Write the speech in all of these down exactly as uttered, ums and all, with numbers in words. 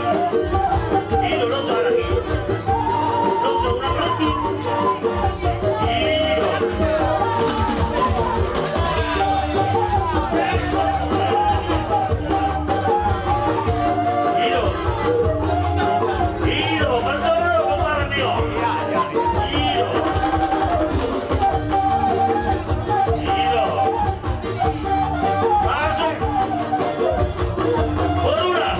I do, lonjong anak i. Lonjong, unang mandu. I do. I do. I do, parjolo do pomparan i, o. I do. I do. Masuk. Boruna.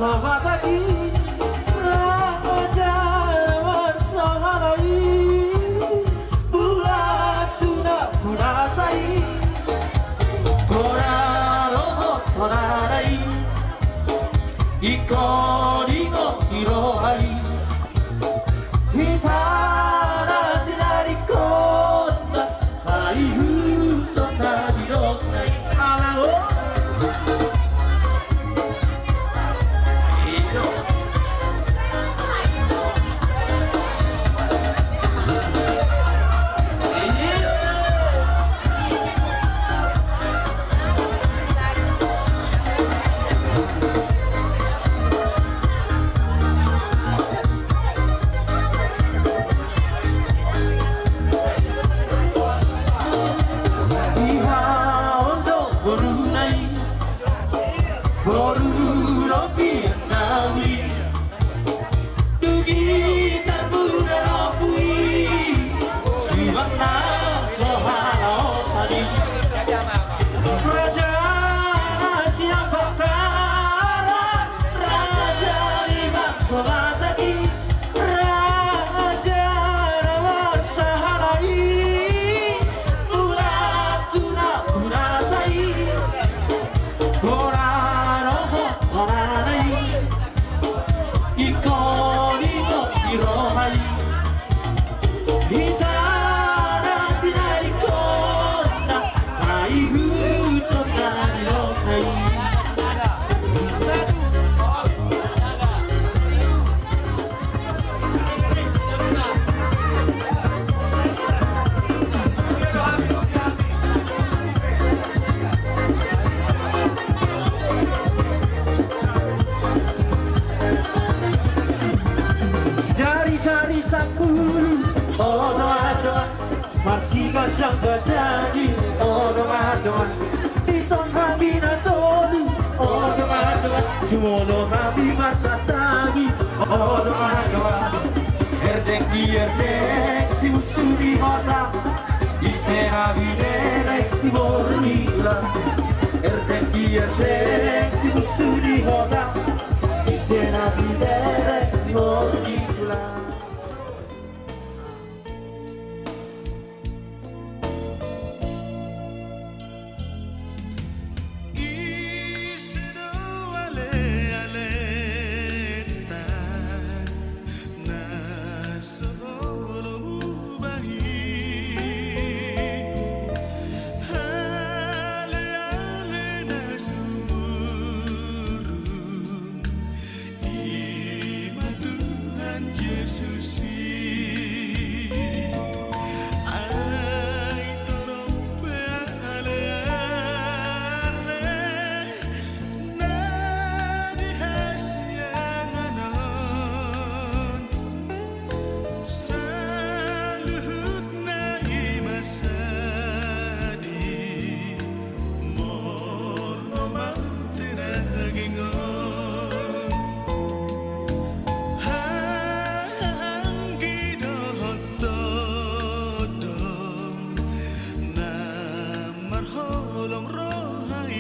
Sahataki raja na marsahala i, bulan tu nampuna sa i, hona rohot hona na i, ingkon ingot ni roha i. Hita na tinadingkon na, taihuthon na nidokna i. Ala o. Iha on do boruna i, boru rompian na uli. Dung i tarbuda rompu i, simbang na so halaosan i. Raja na sian Bakkara, raja ni bangso Batak i, raja na marsahala i, bulan tu nampuna sa i, hona rohot hona na i, ingkon ingot ni roha i. Hita na tinadingkon na, taihuthon na nidokna i. Jari-jari sampulu, o dongan-dongan, marsiganjang ganjang i, o dongan-dongan. Dison hami na tolu, o dongan-dongan, jumolo hami marsantabi, o dongan-dongan. Erdeng di erdeng, si musu di hota, ise na binereng, si boru ni tulang. Erdeng di erdeng, si musu di hota, ise na binereng, si boru ni tulang. Ise do ale-alenta na so olo mubahen, ale-ale na sumurung. I ma Tuhan Jesus i, ai torop pe ale-ale na di hasiangan on. Saluhutna i ma sadi, molo mate daging on. Anggi dohot tondong na marholong roha i,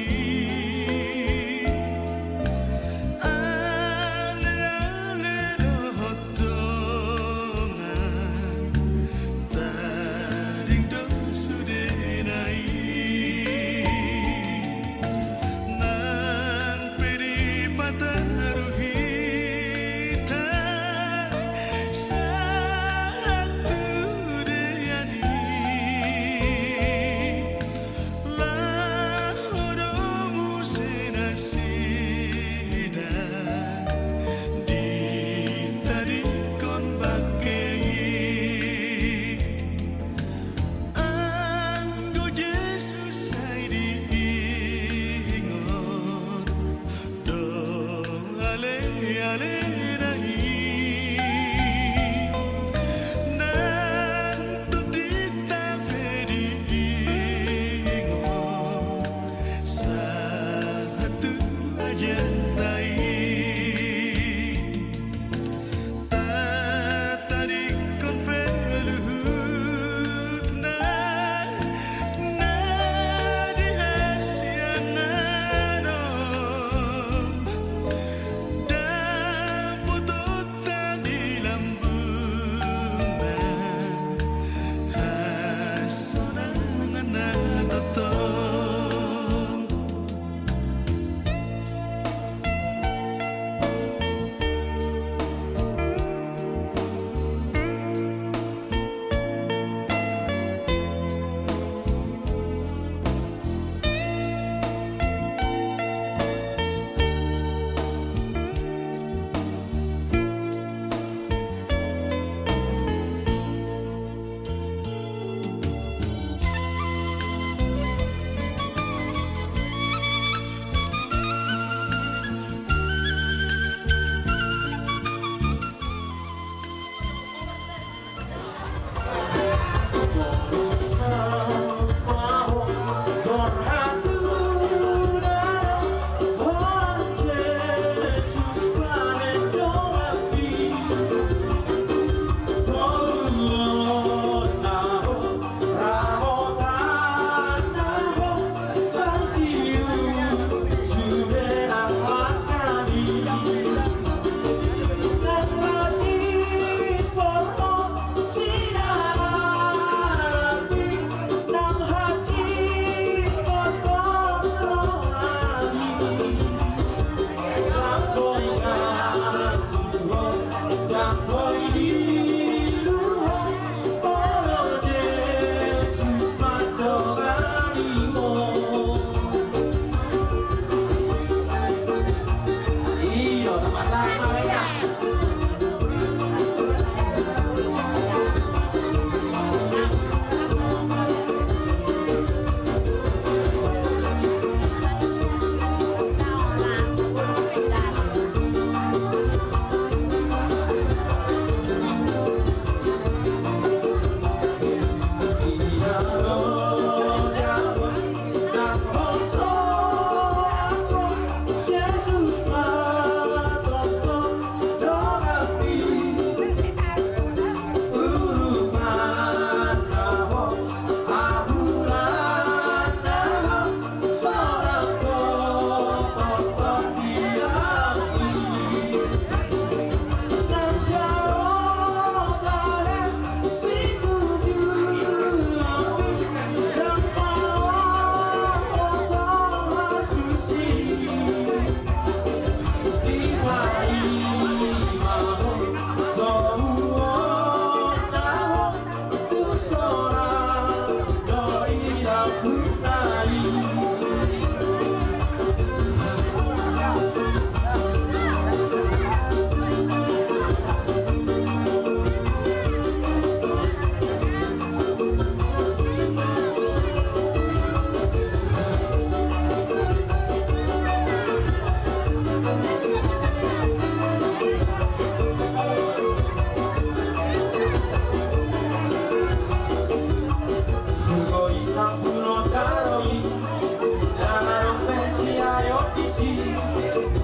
ale-ale dohot dongan, tading do sudena i. Nang pe dipataru hita sahat tu dea ni laho do muse nasida ditadingkon bangke i. Anggo Jesus sai diingot do ale-alena i, nang tondinta pe diingot sahat tu ajanta i. Tatadingkon pe luhutna na di hasiangan on.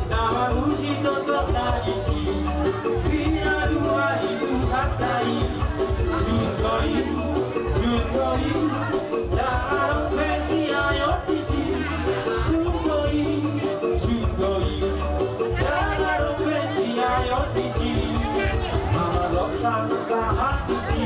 Na mamuji tongtong na disi, pinadua ni Tuhanta i. Surgo i, surgo i, ndang adong be siaon disi. Surgo i, surgo i, ndang adong be siaon disi. Mama loksan sahat disi.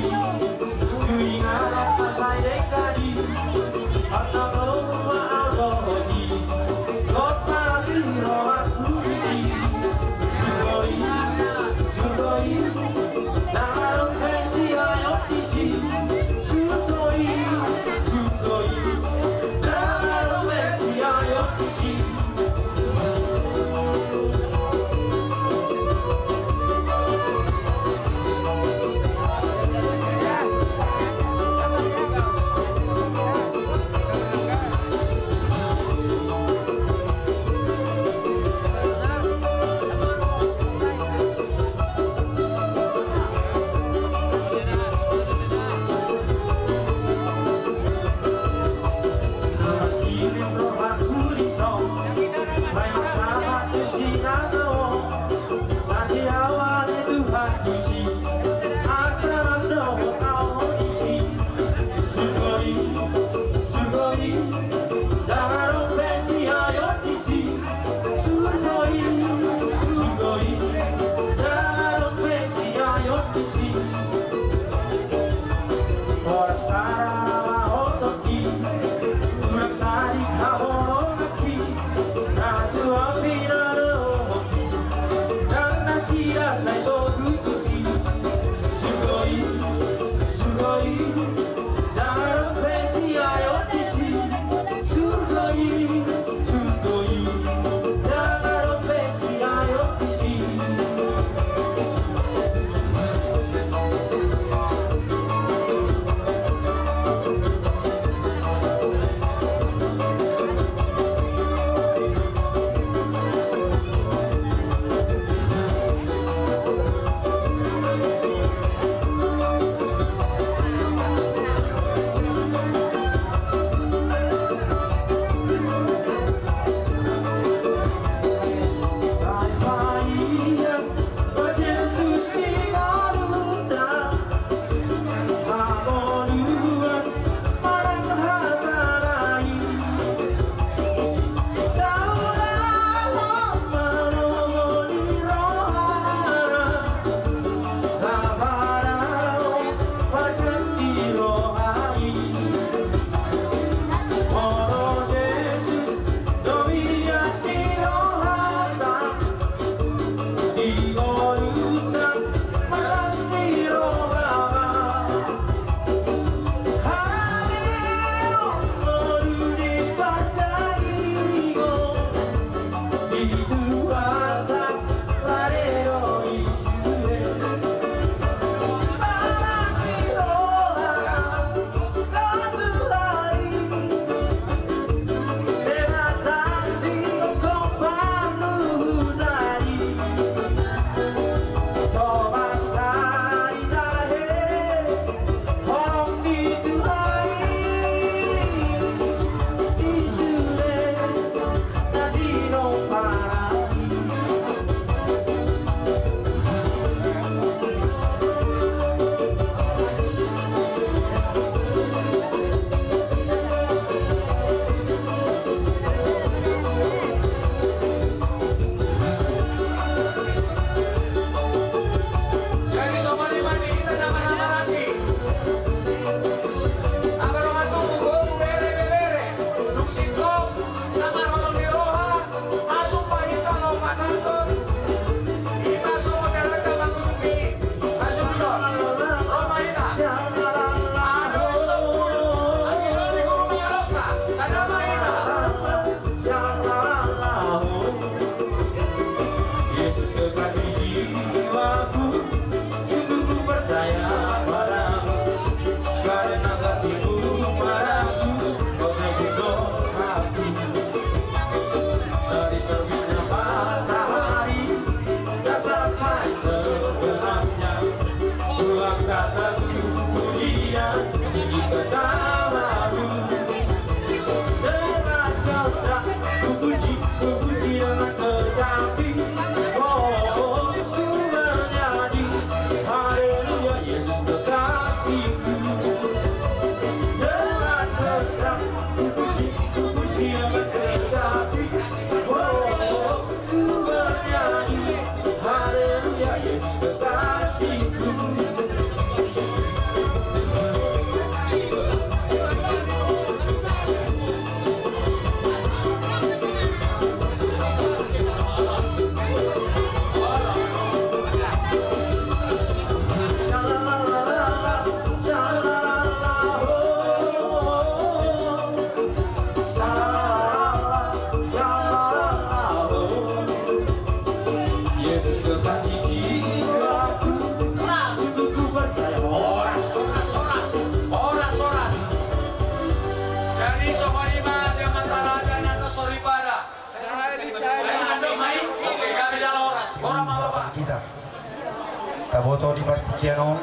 Boto di partingkian on,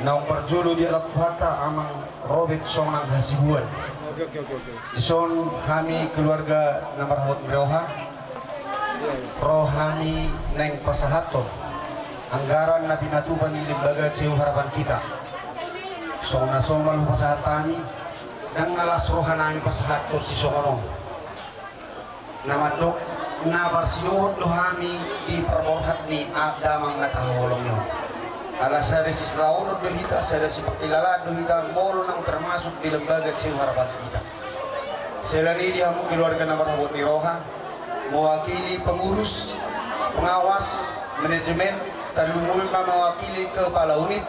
naung parjolo dialap Tuhanta Amang Robert Sonang Hasibuan. Dison hami keluarga na marhabot ni roha, ro hami naeng pasahathon anggaran na pinatupa ni lembaga C U Harapan Kita. Songon na somal hupasahat hami, ndang na las roha nami pasahathon sisongon on. Na mandok, na parsidohot do hami di parborhat ni damang na tahaholongi on. Ala sada sisalaonon do hita, sada sipangkilalaan do hita molo naung termasuk di lembaga C U Harapan Kita. Siala ni i, di hamu keluarga na marhabot ni roha, mewakili pengurus, pengawas, manajemen, tarlumobi ma mewakili kepala unit,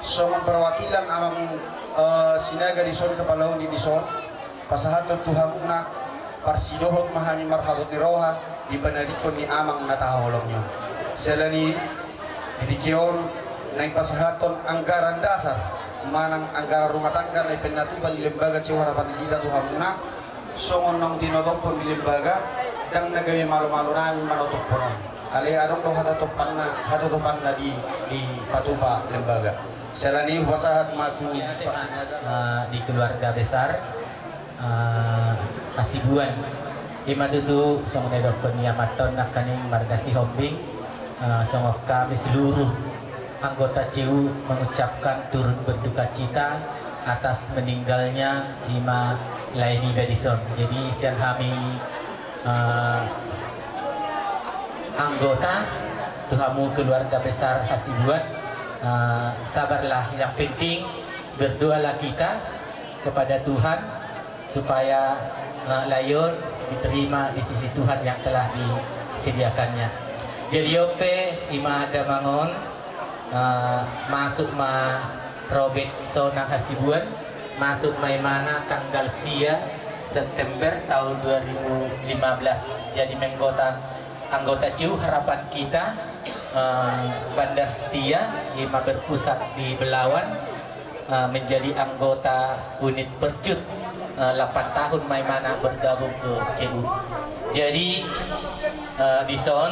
songon perwakilan Amang, eh, Sinaga dison, kepala unit dison, pasahathon tu hamuna, parsidohot ma hami marhabot ni roha di panadingkon ni amang na tahaholongi on. Siala ni i, di tingki on naeng pasahathon anggaran dasar manang anggaran rumah tangga na pinatupa ni lembaga C U Harapan Kita tu hamuna, songon naung tinotophon ni lembaga, ndang na gabe malomalo nami manotophon on. Alai adong do hatotopanna, hatotopanna di, dipatupa lembaga. Siala ni i hupasahat ma tu, eh, di keluarga besar, eh, Hasibuan. I ma tutu songon na didokkon ni amanta on nangkaning marga Sihombing, eh, songon hami seluruh anggota C U mengucapkan turut berduka cita atas meninggalnya i ma lae niba dison. Jadi sian hami, eh, anggota, tu hamu keluarga besar Hasibuan, eh, sabarlah, yang penting berdoalah kita kepada Tuhan supaya, eh, lae on diterima di sisi Tuhan yang telah disediakannya. Jadi on pe, i ma damang on, eh, masuk ma Robert Sonang Hasibuan, masuk ma imana tanggal sia September tahun dua ribu lima belas, jadi menggota anggota C U Harapan Kita, eh, Bandar Setia, i ma berpusat di Belawan, eh, menjadi anggota unit Percut, eh, delapan tahun ma imana bergabung ke C U. Jadi, eh, dison,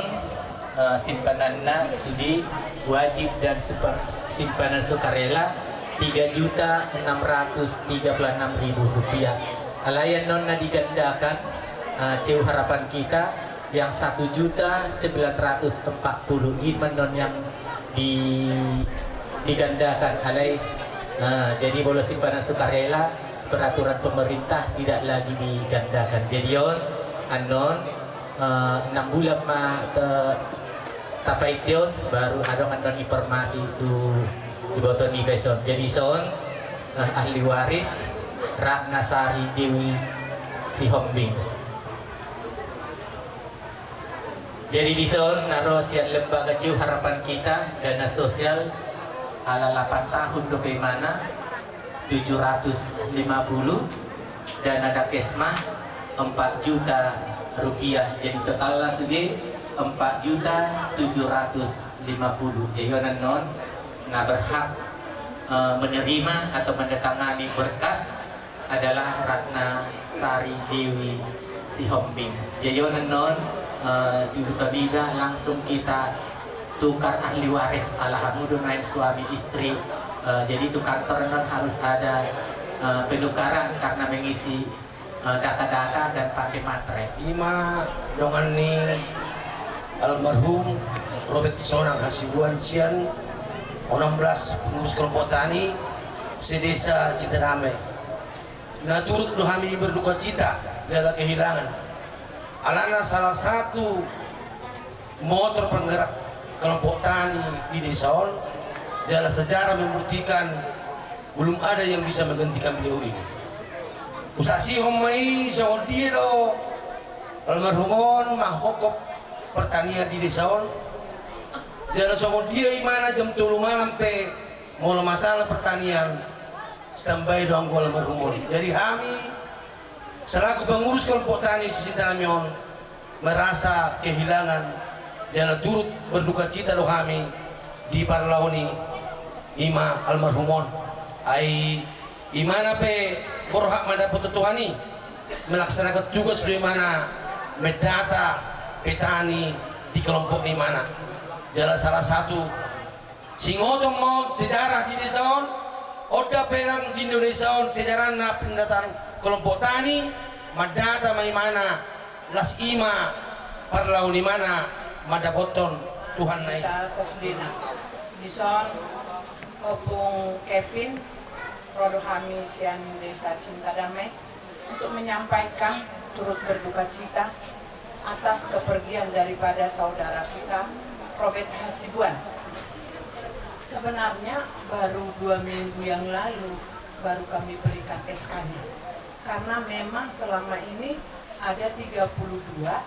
eh, simpananna sude wajib dan simpa-, simpanan sukarela tiga juta enam ratus tiga puluh enam ribu rupiah. Alai annon na digandakan, eh, C U Harapan Kita, yang satu juta sembilan ratus empat puluh i ma annon yang di, digandakan, alai, eh, jadi molo simpanan sukarela, peraturan pemerintah tidak lagi digandakan. Jadi on, annon, eh, enam bulan ma te-, tapainte on, baru adong annon informasi tu iboto niba dison. Jadi dison, eh, ahli waris Ratnasari Dewi Sihombing. Jadi dison na ro sian lembaga C U Harapan Kita, dana sosial ala delapan tahun dope imana, tujuh ratus lima puluh, dana dakesma empat juta rupiah. Jadi totalna sude empat juta tujuh ratus lima puluh. Jadi on annon na berhak, eh, menerima atau menandatangani berkas adalah Ratnasari Dewi Sihombing. Jadi on annon, eh, di iboto niba langsung kita tukar ahli waris, ala hamu do nuaeng suami istri. Eh, jadi tu kantor annon harus ada, eh, penukaran karena mengisi, eh, data-data dan pakai matre. I ma dongan ni almarhum Robert Sonang Hasibuan sian onom belas pengurus kelompok tani se-Desa Cinta Damai. Na turut do hami berduka cita jala kehilangan. Alana salah satu motor penggerak kelompok tani di desa on, jala sejarah membuktikan belum ada yang bisa menggantikan beliau ini. Husaksihon ma i songon dia do almarhum on manghongkop pertanian di desa on. Jala songon dia imana jam tolu malam pe molo masalah pertanian, standby do anggo almarhum on. Jadi hami selaku pengurus kelompok tani Sisinta Damai on merasa kehilangan jala turut berduka cita do hami di parlahon i, i ma almarhum on. Ai imana pe borhat ma dapot tu Tuhan i, melaksanakan tugas do imana mendata petani di kelompok ni imana. Jala salah satu Singoton ma on sejarah di desa on, on da pe nang di Indonesia on sejarahna pendataan kelompok tani, mandata ma imana, las i ma parlao ni imana mandapothon Tuhanna i. Ita sasudena. Dison, Ompung Kevin, ro do hami sian Desa Cinta Damai untuk menyampaikan turut berduka cita atas kepergian daripada saudara kita, Robert Hasibuan. Sebenarnya baru dua minggu yang lalu baru kami berikan S K-nya. Karena memang selama ini ada tiga puluh dua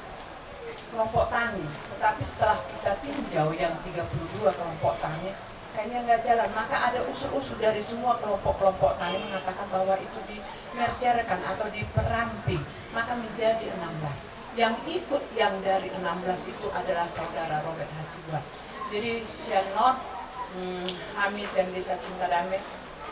kelompok tani, tetapi setelah kita tinjau yang tiga puluh dua kelompok tani, kayaknya nggak jalan. Maka ada usul-usul dari semua kelompok-kelompok tani mengatakan bahwa itu dimergerkan atau diperamping, maka menjadi enam belas. Yang ikut yang dari enam belas itu adalah saudara Robert Hasibuan. Jadi, sian on, mm, hami sian Desa Cinta Damai,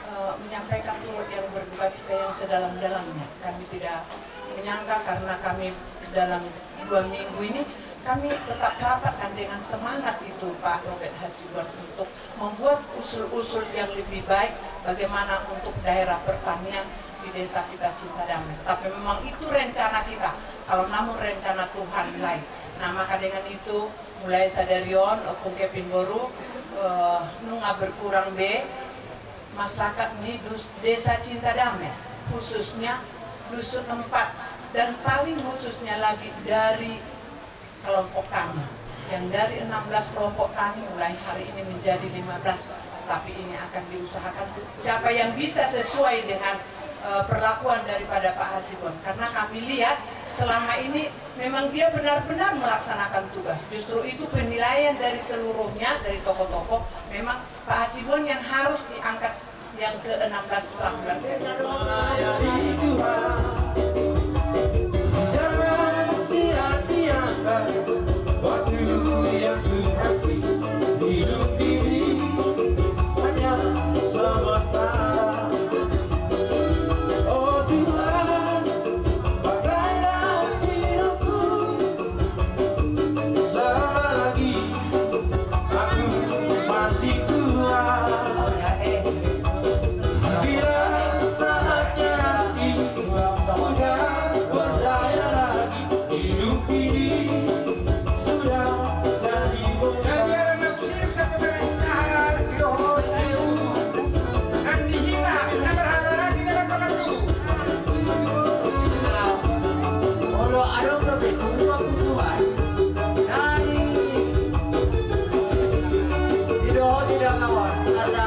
eh, menyampaikan turut yang berduka cita yang sedalam-dalamnya. Kami tidak menyangka, karena kami dalam dua minggu ini, kami tetap rapat dan dengan semangat itu Pak Robert Hasibuan untuk membuat usul-usul yang lebih baik bagaimana untuk daerah pertanian di desa kita Cinta Damai. Tapi memang itu rencana kita, kalau namun rencana Tuhan lain. Nah, maka dengan itu, mulai sadari on, Ompung Kevin boru, eh, nunga berkurang be masyarakat di dus-, Desa Cinta Damai, khususnya Dusun Empat, dan paling khususnya lagi dari kelompok tani. Yang dari enam belas kelompok tani mulai hari ini menjadi lima belas, tapi ini akan diusahakan siapa yang bisa sesuai dengan, eh, perlakuan daripada Pak Hasibuan. Karena kami lihat selama ini memang dia benar-benar melaksanakan tugas. Justru itu penilaian dari seluruhnya, dari tokoh-tokoh, memang Pak Hasibuan yang harus diangkat yang ke enam belas setelah bulan Februari. Jangan sia-siakan waktu yang Tuhan beri. Hidup ini hanya sementara. Oh Tuhan, pakailah hidupku selagi aku masih kuat. Bila saatnya nanti udah berdaya lagi, hidup ini sudah jadi bola. Jadi, ada nafsu sampai pemerintahan, di dohot, ayo. Nang di hita, na marhahamaranggi, na marpangaruhu. Olo, adong dope, tumbuhan, tumbuhan. Dari, di dohot, di dohot, kata.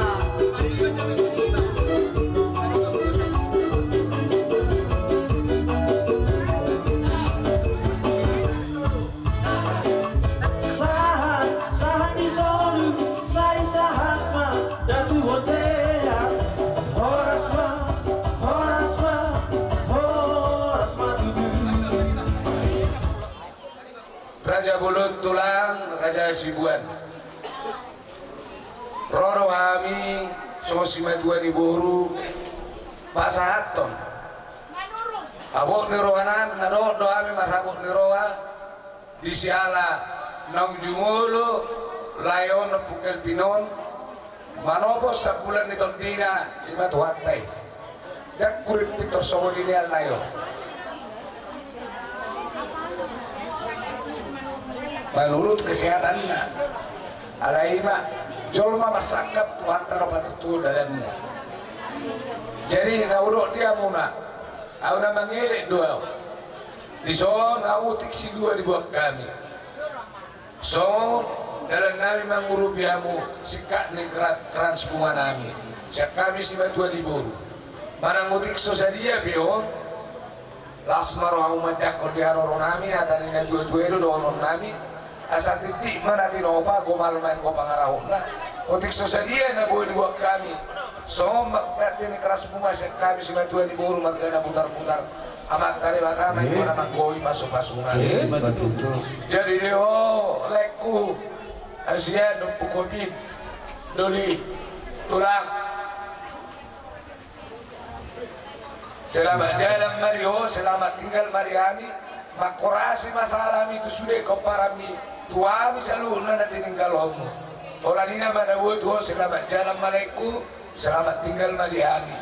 Sahat, sahat ni solu, sai sahat ma, datu bontean. Horas ma, horas ma, horas ma tutu. Raja Bolon tulang, Raja Hasibuan. Ro do hami songon simatua ni boru pasahathon habot ni roha nami, na dohot do hami marhabot ni roha. Di siala naung jumolo lae on, Ompung Kevin on, manopot sabulan ni tondina, ima Tuhanta i. Ndang hurimpit tor songon i nian lae on. Manurut kesehatanna. Alai ima jolma marsangkap, Tuhanta do patutu dalanna. Jadi na hudok di hamuna, ahu na mangelek do ahu. Dison ahu utik silua dibuat hami. Songon dalan nami mangurupi hamu singkat ni tra-, transbunga nami, sian hami simatua ni boru. Manang utik so sadia pe on, las ma rohamu manjangkon di haroro nami, hata ni natuatua i do dohonon nami. Asa tintin ma na tinopa, gomal ma anggo pangarahutna. Utik so sadia na boi dibuat hami, songon mangganti ni transbunga sian hami simatua ni boru marga na Butarbutar, Amanta Debata ma ingkon na manggohi pasupasuna. Jadi di ho laengku, hasian, Ompung Kevin, doli, tulang. Selamat jalan ma di ho, selamat tinggal ma di hami. Manghorasi ma sahalami tu sude, pomparanmi tu hami saluhutna na tininggalhonmu. Holan i nama na boi tu ho, selamat jalan ma laengku, selamat tinggal ma di hami.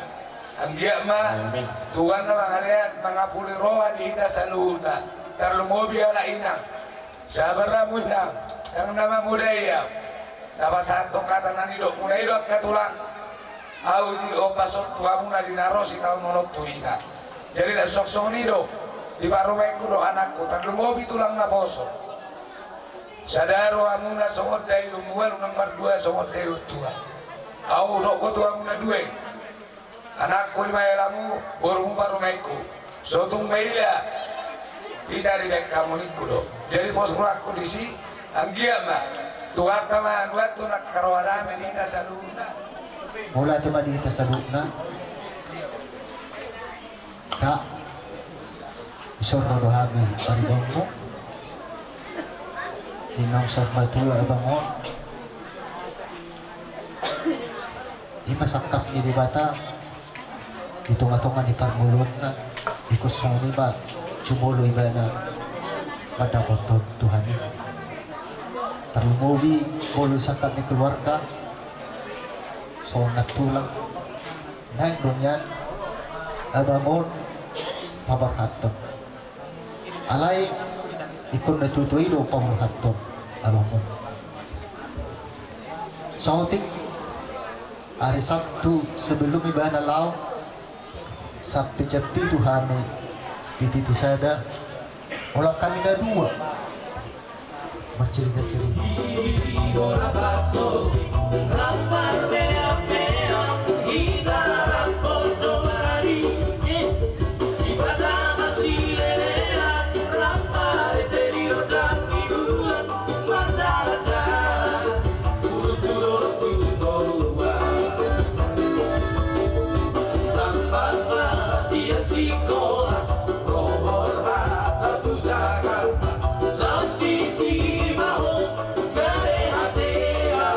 Anggiat ma Tuhan na mangalean, mangapuli roha di hita saluhutna. Tarlumobi halak inang. Sabar hamu inang, ndang na mamodai ahu. Na pasahathon hata na nidokmuna i do angka tulang. Ahu di ombas on tu hamuna di na ro sitaonon on tu hita. Jadi ndang songon i do, di parumaenku dohot anakku, tarlumobi tulang naposo. Sada rohamuna songon daion mual, unang mardua songon daion tual. Ahu hudok ho tu hamuna dua i. Anakku i ma helamu, borumu parumaenku. So tung maila hita dibaen hamu ningku do. Jadi pos rohangku disi, anggiat ma Tuhanta manganuathon angka roha dame di hita saluhutna. Mauliate ma di hita saluhutna. Ka, dison ro do hami paribanmu. Di naung saur matua abang on, i ma sangkap ni Debata di tongatonga ni parngoluonna. Ingkon songon i ma jumolo ibana mandapothon Tuhan i. Tarlumobi molo sangkap ni keluarga, songon nantulang. Naeng do nian abang on paborhathon. Alai ingkon na tuatua i do paborhathon abang on. Saotik ari Sabtu sebelum ibana laho, sampe jam pitu hami di titi sada. Holan hami na dua marcerita-cerita. Sikola, ro borhat tu Jakarta, laos disi ma ho gabe hasea.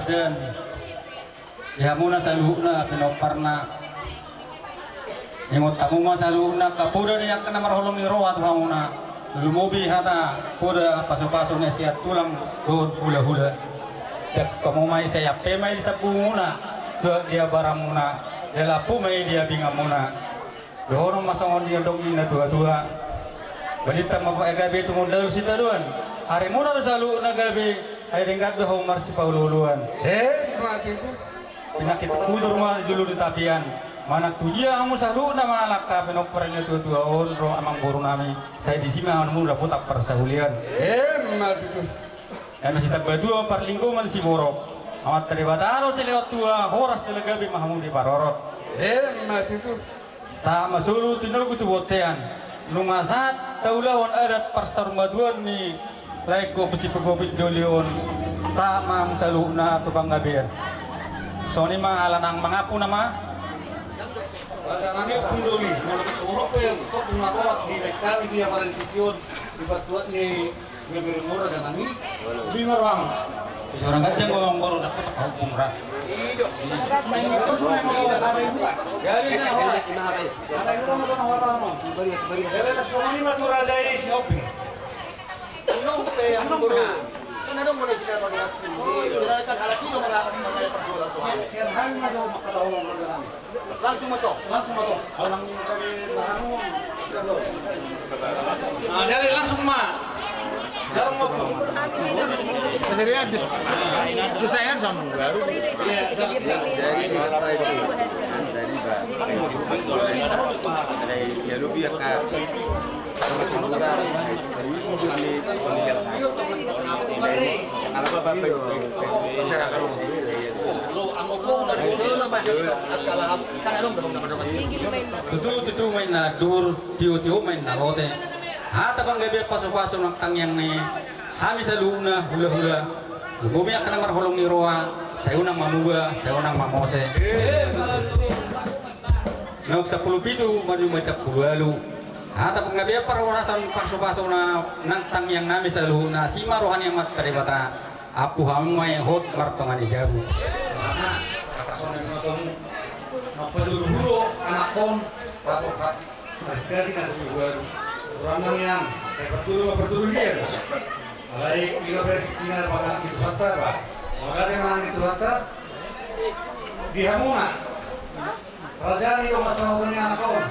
Dan di hamuna saluhutna pinomparna. Ingot hamu ma saluhutna angka poda ni angka na marholong ni roha tu hamuna. Lumobi hata poda pasupasu na sian tulang dohot hulahula. Jangkon hamu ma i, sai ampe ma i di sambungmuna, tuat di ambaramuna, jala ampu ma i di abinganmuna. Dohonon ma songon nidok ni natuatua. Balintang ma gabe tumundalhon sitadoan. Arimuna do saluhutna gabe, ai denggan do hamu marsipaolooloan. Emma tutu. Pinangkit udur ma julu ni tapian. Manang tu dia hamu saluhutna mangalangka, pinompar ni natuatua on ro amangboru nami, sai disi ma hamu dapotan parsaulian. Emma tutu. Eme sitambatua parlinggoman siborok. Amanta Debata do silehon tua, horas jala gabe ma hamu diparorot. Emma tutu. Sahat ma solu tinorgu tu bontean. Nunga sahat taulahon adat parsaurmatuaon ni laengku Ompu Sipigopit Doli on. Sahat ma hamu saluhutna tu panggabean. Songon i ma ala naeng mangampu nama. Raja nami Ompu Doli, molo songon on pe, kok nunga toat di laengkami di aparan tingki on, di patuat ni Bebere mura jangan ni. Bima ruang. Seorang gajang gua ngomong baru dapat tak hukum ra. Iya. Ada yang sama sama. Jadi, semua ini mah tuh raja isi hobi. Kan ada mulai sini pakai aku. Sini kan kalau sini mau pakai persoalan. Sian hari mah jauh maka tahu ngomong dengan. Langsung ma to, langsung ma to. Nah, jadi langsung ma. Jarang ma. Jadi ada. Itu saya kan sambung baru. Iya, iya. Ya, lu biar ka. Tutu, tutu ma inna dur, tio, tio ma inna lote. Hata panggabean pasupasu nang tangiang ni hami saluhutna hulahula. Lumobi angka na marholong ni roha, sai unang mamuba, sai unang mamose. Naung sampulu pitu, manuju ma sampulu ualu. Hata panggabean parhorasan parsupasuna nang tangiang nami saluhutna, asi ma roha ni Amanta Debata, ampu hamu ma i hot martonga ni jabu. Karena, kata sonai ma tomu, mampajuru huro anakkon, patok hati, margati na sabi huaru. Kurang nang yang, eh, perturu ma perturu dia. Alai, ina pe, ina panganak di Tuhanta, Pak. Makanya manang di Tuhanta, di hamuna. Raja ni dongan sahuta ni anakkon.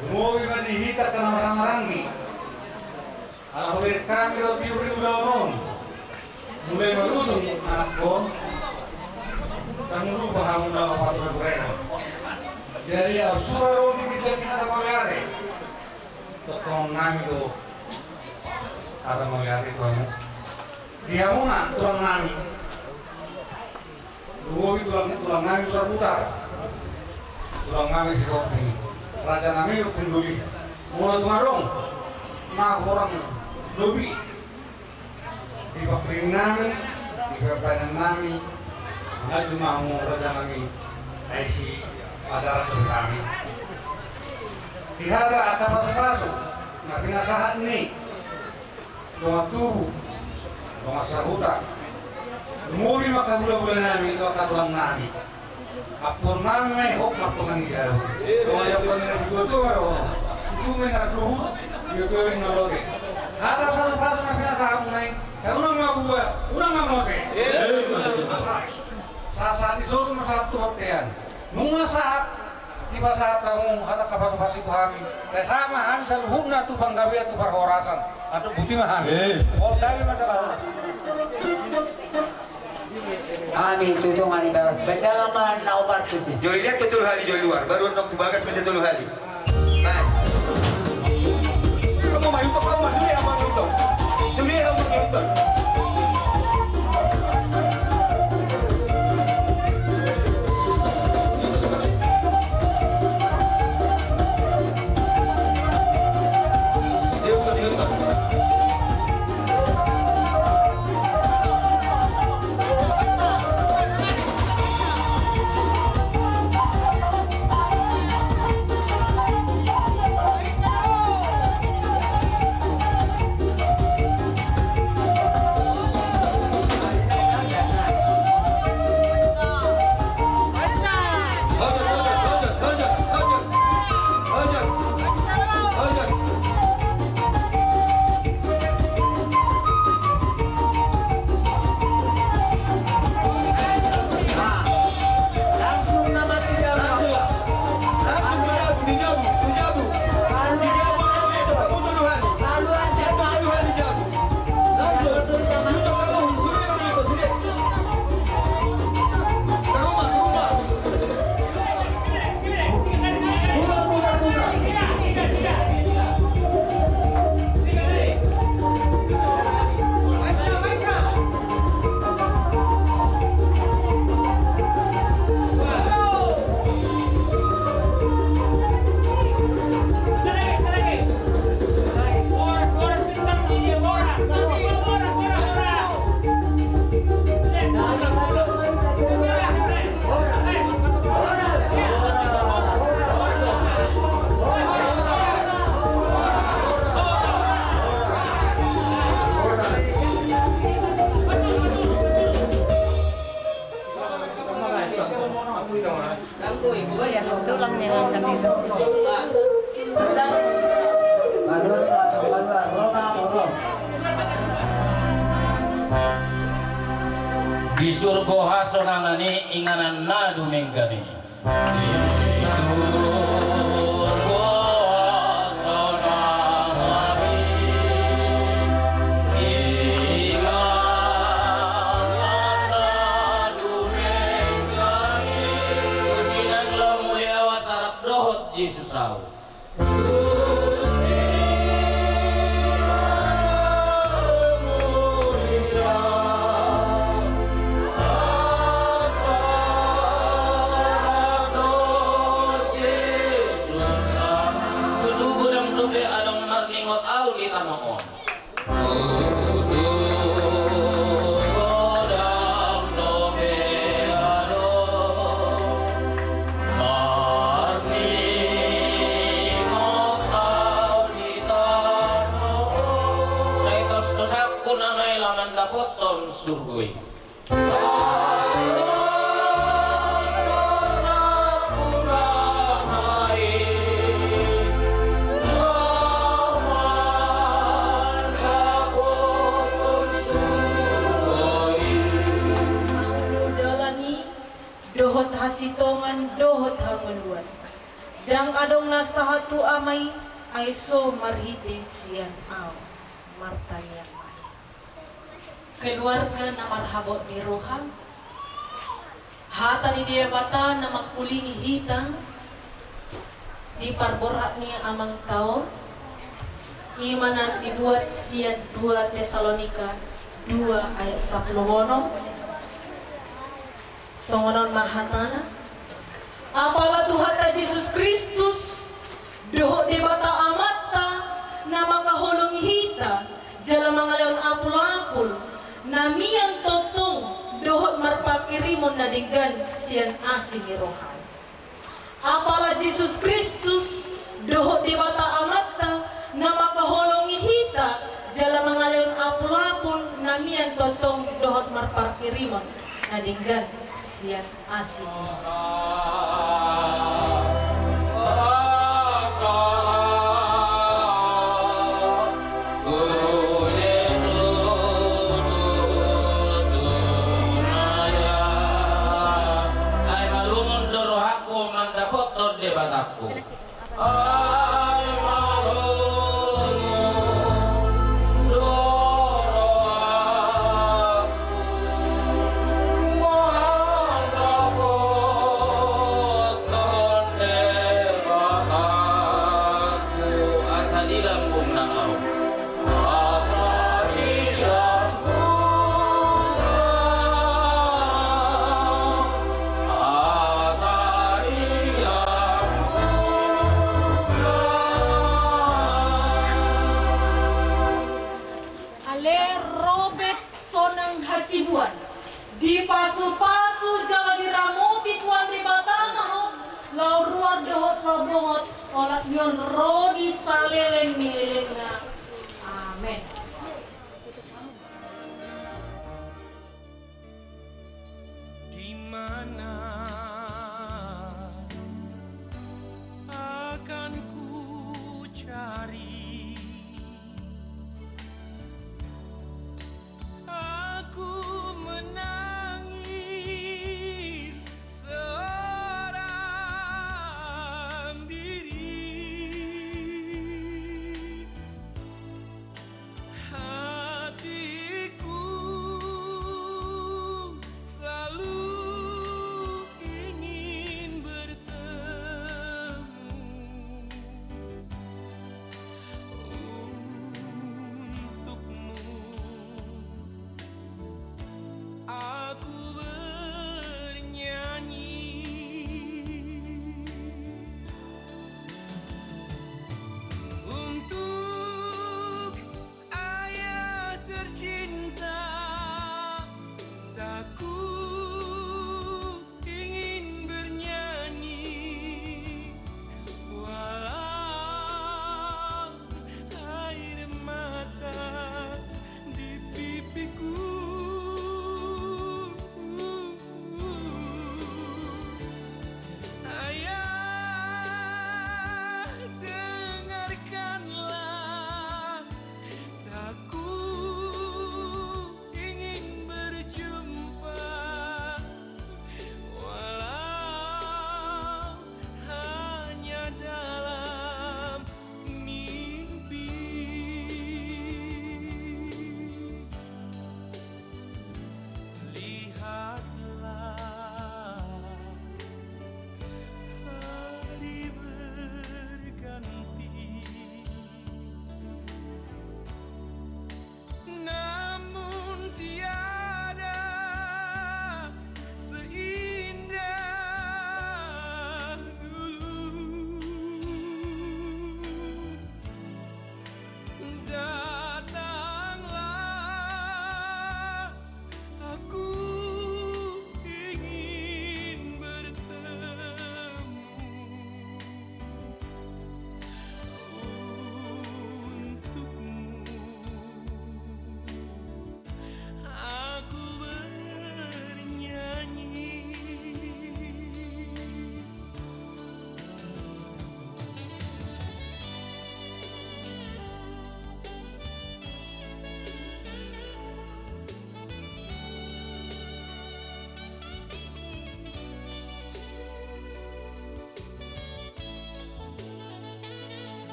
Lumobi ma di hita angka na marhahamaranggi. Ala hubereng hami do tiur ni ulaon on. Mulai marujung anakkon. Ndang lupa hamu na patur-patur. Jadi, au sura ro di ginjang ni hata mauliate. Tongtong nami do. Hata mauliate tu hamu. Di hamuna, tulang nami. Lumobi tulang, tulang nami Putar-putar. Tulang nami Sihotang. Raja nami Ompu Doli. Molo tung adong na hurang lobi di pangkirim nami, di pambahenan nami, mangajum ma hamu raja nami, ai si pasaran tu hami. Di hata angka pasupasu na pinasahat ni dongan tubu, dongan sahuta. Lumobi ma angka hulahula nami, tu angka tulang nami. Ampuon nami ma i hot martonga ni jabu. Dongan ni ampuon na siboto ma do. Tumen na duhut, io tumen na lote. Hata pasupasu na pinasahat muna i. Unang mamuba, unang mamose. Sahat-sahat ni solu ma sahat tu bontean. Nunga sahat, dipasahat hamu hata angka pasupasu tu hami. Sai sahat ma hami saluhutna tu panggabean tu parhorasan. Andok boti ma hami. Eh. Pol dami ma salah horas. Hami tu tonga ni bagas. Bendala ma na obar tusi. Joli liat tu tolu hali joli luar. Baru nong tu bagas bisa tolu hali. Di surgo hasonangan i, inganan na dumenggan i. Di surgo hasonangan i, inganan na dumenggan i. Tusi nang laho mulia au asa rap dohot Jesus au. Tutu godang dope adong marningot au di tano on. Tutu godang dope adong marningot au di tano on. Sai tos-tosangku nama i laho mandapothon surgo i. Dohot hasitongan dohot hangoluan. Ndang adong na sahat tu Ama i, ai so marhite sian Au. Martangiang ma hita. Keluarga na marhabot ni roha, hata ni Debata na mangkulingi hita di parborhat ni amanta on, i ma na dibuat sian dua Tesalonika dua ayat sampulu onom. Songon on ma hatana, apala Tuhanta Jesus Kristus dohot Debata Amanta na mangkaholongi hita jala mangalehon apulapul na mian tongtong dohot marpanghirimon na denggan sian asi ni rohana. Apala Jesus Kristus dohot Debata Amanta na mangkaholongi hita jala mangalehon apulapul na mian tongtong dohot marpanghirimon na denggan sian asi. Ai malungun do rohangku mandapothon Debatangku. Ai malungun do rohangku mandapothon Debatangku. Asa di lambungna au. Asa di lambungna. Asa di lambungna. Ale Robert Sonang Hasibuan. Dipasupasu jala diramoti Tuhan Debata ma ho, laho ruar dohot laho bongot, olat ni on ro di saleleng ni lelengna. Amen. Di mana akan ku cari Aku menangis seorang diri.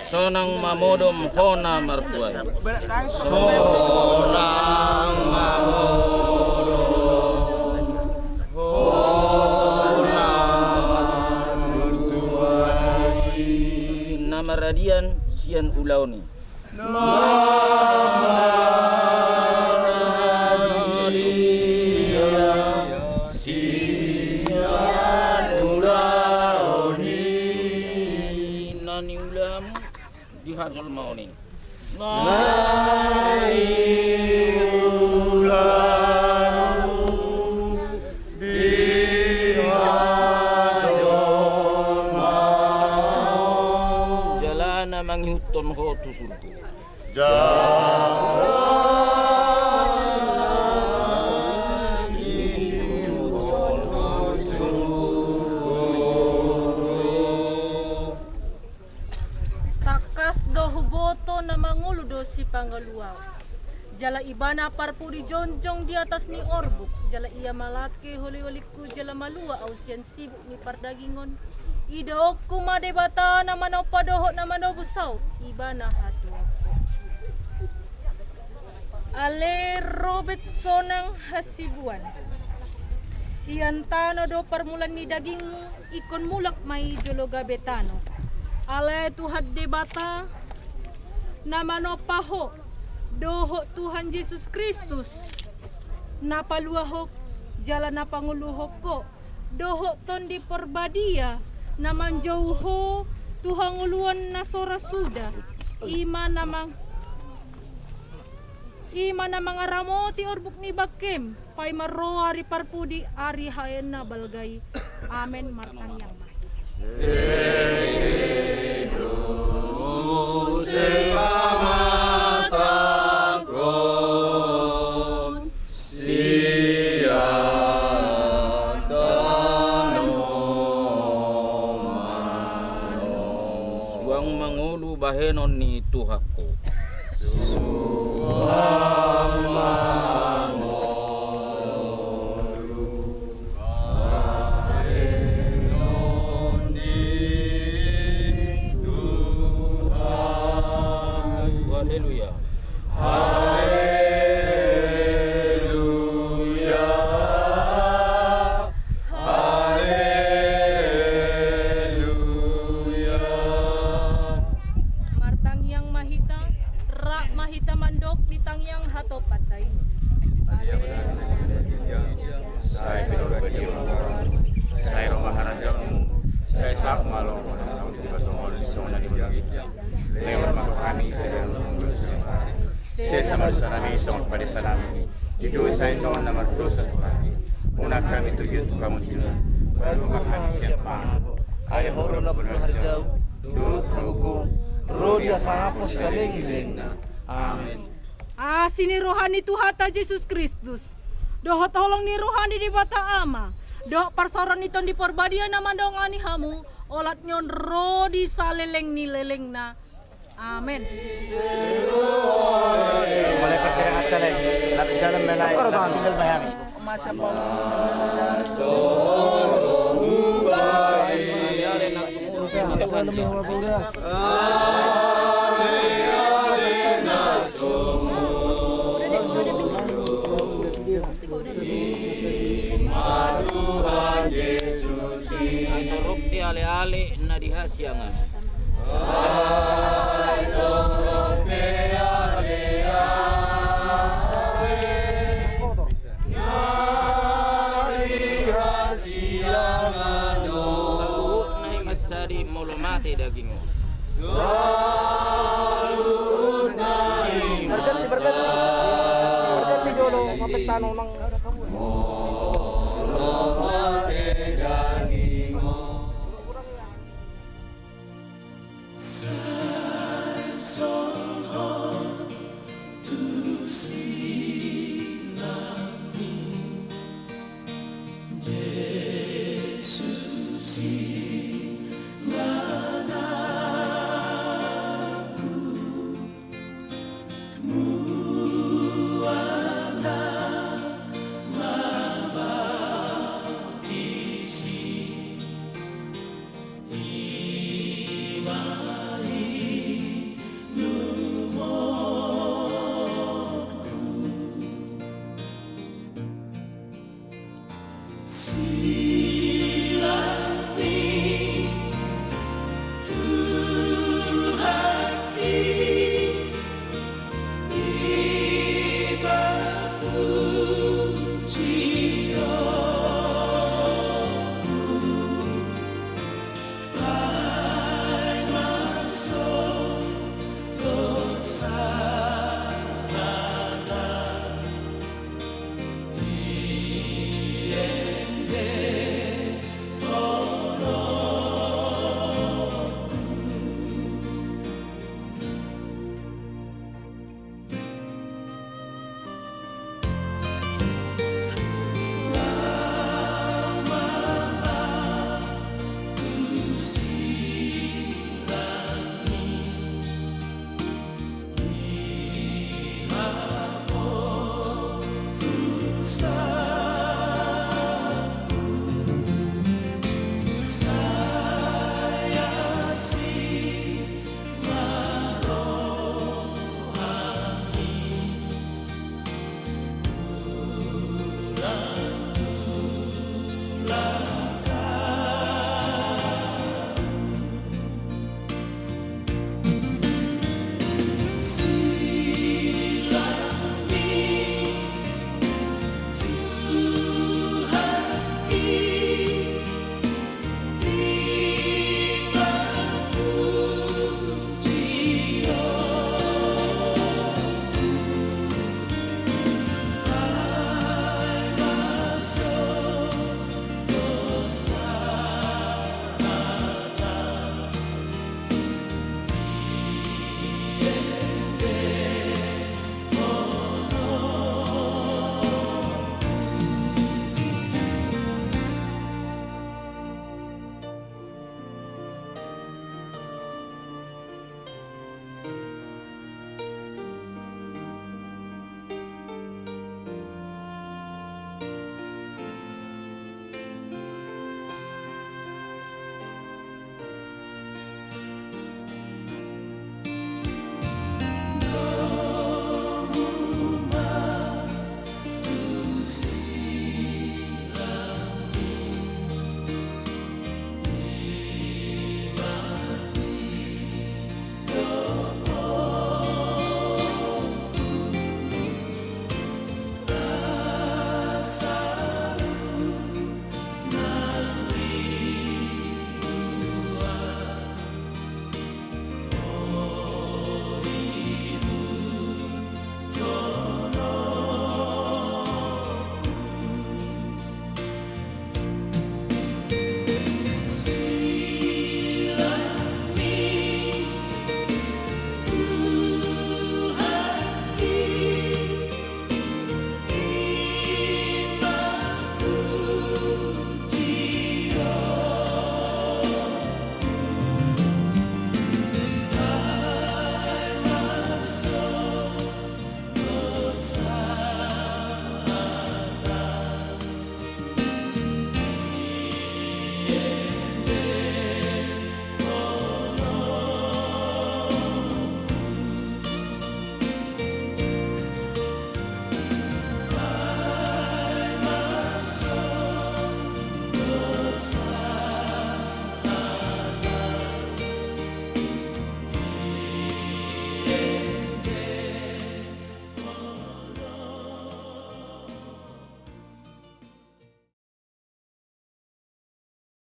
Sonang mamodom hona martuai. Sonang mamodom hona martuai. Na maradian sian ulaon i. Na maradian sian ulaon i. Na niulamu di hajolmaon i. Na niulamu di hajolmaon i. Jala na mangihuthon ho tu surgo. Tangkas do huboto na mangolu do sipangolu ahu. Jala ibana parpudi jongjong di atas ni orbuk, jala ia ma lake holiholikku jala malua ahu sian sibuk ni pardagingon. Idaonku ma Debata na manompa dohot na manobus ahu, ibana hatuaonku. Ale robet sonang hasibuan. Sian tano do parmulaan ni dagingmu, ingkon mulak ma i jolo gabe tano. Ale Tuhan Debata, na manompa ho, dohot Tuhan Jesus Kristus, na palua ho, jala na pangoluhon ho, dohot Tondi Porbadia, na manjou ho tu hangoluan na so ra suda, i ma na mang-, i ma na mangaramoti orbuk ni bangkem, paima ro ari parpudi, ari haen na balga i. Amen. Martangiang ma. Muse pamatangkon sian tano. Suang mangolu bahenon ni Tuhanku. Suang mangolu bahenon ni Tuhan. Haleluya. Haleluya. Haleluya. Martangiang ma hita, rap ma hita mandok di tangiang hatopan ta i. Sai pinarbadia ma, sai ro ma harajaonmu, sai saut ma lomo ni hatamu songon na di banua ginjang. Lehon ma tu hami sadari on hangoluan siapari. Sesa ma dosanami songon panesanami di dosa ni angka na mardosa tu hami. Unang hami togihon tu pangunjunan, palua ma hami sian pangago. Ai Ho do na umboto harajaon, dohot hagogoon, ro di hasangapon saleleng ni lelengna. Amen. Asi ni roha ni Tuhanta Jesus Kristus, dohot holong ni roha ni Debata Ama, dohot parsaoran ni Tondi Porbadia na mandongani hamu, olat ni on ro di saleleng ni lelengna. Amen. Mulai persidangan ta, Leng. Lalu jalan mulai, lalu tinggal bayangin. Tuhan Jesus. Ai torop pe ale-ale na di hasiangan. Ai torop pe ale-ale na di hasiangan on. Saluhutna i mansadi molo mate daging on. Saluhutna i mansadi. Molo mate daging on. Sai songon tu silangmi, Jesus i.